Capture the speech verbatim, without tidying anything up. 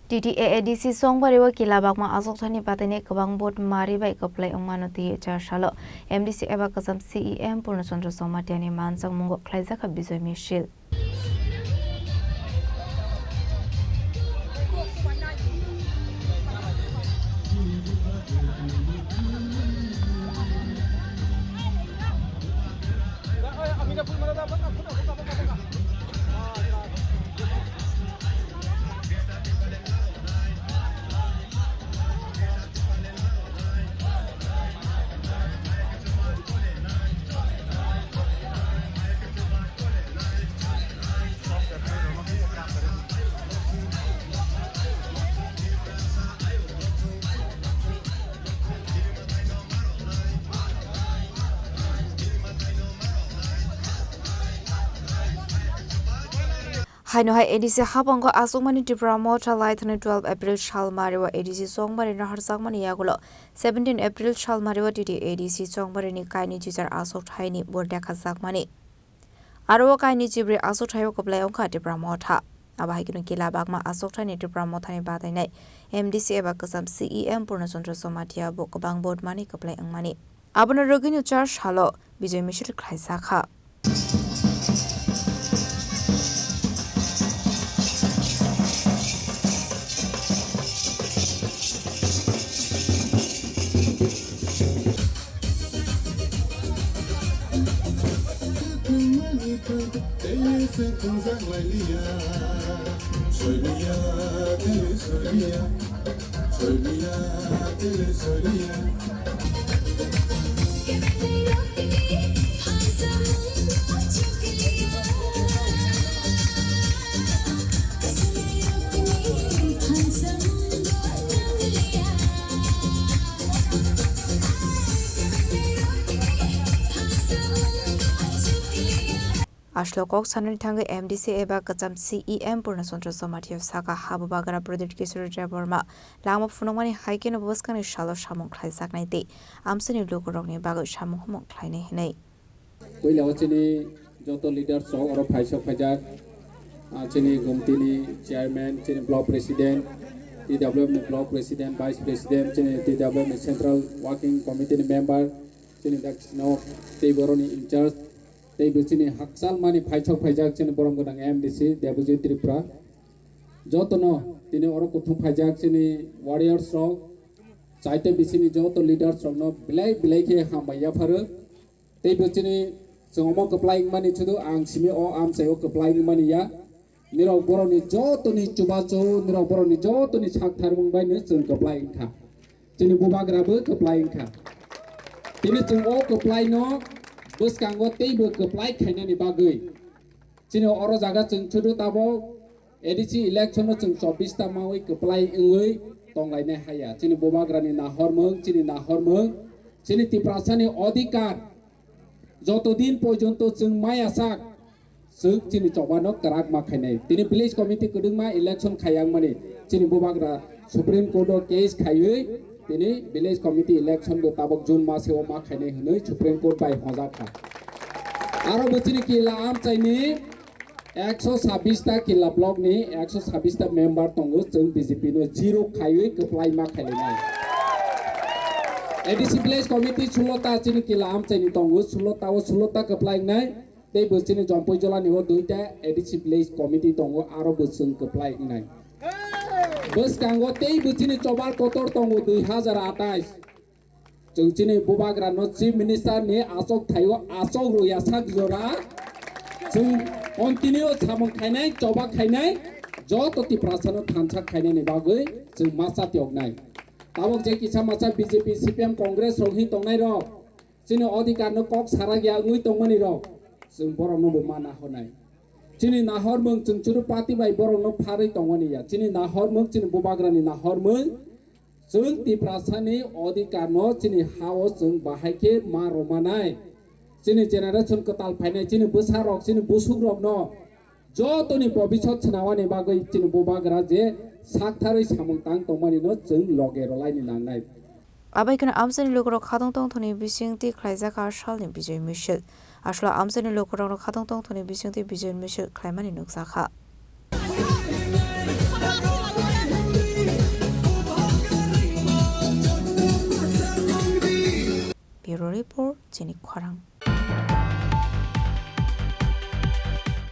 T T A A D C Chongbario kila bakma achukthani batainai kwbang vote mari bai kwplai wngmano twi char salo M D C eba kwcham C E M Purna Chandra Jamatia ni manjakmungo khlaijakha Bijoy Misil. Haino hai A D C habango achukmani Tipra Motha laithani twelve April salmario A D C Chongbarini harjakmani yagulo seventeen April salmario T T A A D C Chongbarini kaini chichar achukthani vote dekhajakmani. Aro o kaini chibri achukthai o kwplai wngkha Tipra Motha. Abo hai kheno kila bakma achukthani Tipra Mothani batainai M D C eba kwcham C E M Purna Chandra Jamatia bo kwbang vote mani kwplai wngmani. Abono rwgwino char salo Bijoy Misil khlaijakha. Aslo kok sanani thangwi M D C eba kwcham C E M Purna Chandra Jamatia saka, ha bubagra Pradyut Kishore Debbarma langma phunukmani hai kheno bwskangni salo samung khlaijaknai tei amchaini lukurokni bagwi samung humung khlainai hwnwi. Puila o chini joto leaders rok oro phaisok phaijak, ah, chini gomtini chairman, chini block president, T W F ni block president, vice president, chini T W F ni central working committee ni member, chini dak sino tei boroni in charge, tei bo chini hakchal mani phaisok phaijak chini borom gwnang M D C Debojit Tripura. Jotono tini oro kuthum phaijak chini warriors rok, chaite bisini joto leaders rokno belai belai khe hambai yapharo. Tei bo chini chwng omo kwplai wngmani sudu ang simi o amchai o kwplai wngmani ya. Nirok borokni jotoni chubachu, nirok borokni jotoni sak tharmung bai no chwng kwplai wngkha. Chini bubagra bo kwplai wngkha. Tini chwng o kwplai no bwskango teibo kwplai khainani bagwi. Chini oro jaga chwng sudu tabok A D C election no chwng chobbish ta mawi kwplai wngwi tonglainai haya. Chini bubagrani nahormung, chini nahormung, chini Tiprasani odhikar joto din porjonto chwng maya sak, chwng chini chobano kwrak ma khainai. Tini village committee kwdwngma election khayangmani chini bubagra Supreme Court o case khaiwi tini village committee election bo tabok June maseo ma khainai hwnwi Supreme Court bai hojak kha. Aro bo chini kila amchaini ekso sabbish ta kila block ni ekso sabbish ta member tongo, chwng B J P no zero khaiwi kwplai ma khailainai. A D C village committee sulo ta chini kila amchaini tongo, sulo ta o sulo ta kwplai wngnai. Tei bo chini Jompui Jolani o duita A D C village committee tongo, aro bo chwng kwplai wngnai. Bwskango tei bo chini Chobal Kotor tongo dui hazar atais. Chwng chini bubagra no Chief Minister ni achok thaio achok rwya sak jora. Chwng continue samung khainai, choba khainai, joto Tiprasa no thansa khainani bagwi chwng masa tiyoknai. Tabok je kisa masa B J P, C P M, Congress rok hin tongnai rok, chini odhikar no kok sarak ya wngwi tongmani rok, chwng borok no bo ma nahornai. Chini nahormung chwng churu party bai borok no pharwi tongmani ya. Chini nahormung, chini bubagrani nahormung, chwng Tiprasani odhikar no chini ha o chwng bahai khe ma rwmanai. Chini generation kwtal phainai, chini bwsa rok, chini busuk rok no jotoni bobisot swnamani bagwi chini bubagra je saktharwi samung tang tongmani no chwng loge rwlaini nangnai. Abai kheno amchaini lukurok khatong tongthokni bisingtwi khlaijak a salni Bijoy Misil. Aswla amchaini lukurokno khatong tongthokni bisingtwi Bijoy Misil khlaimani nukjakha. Bureau Report, chini khorang.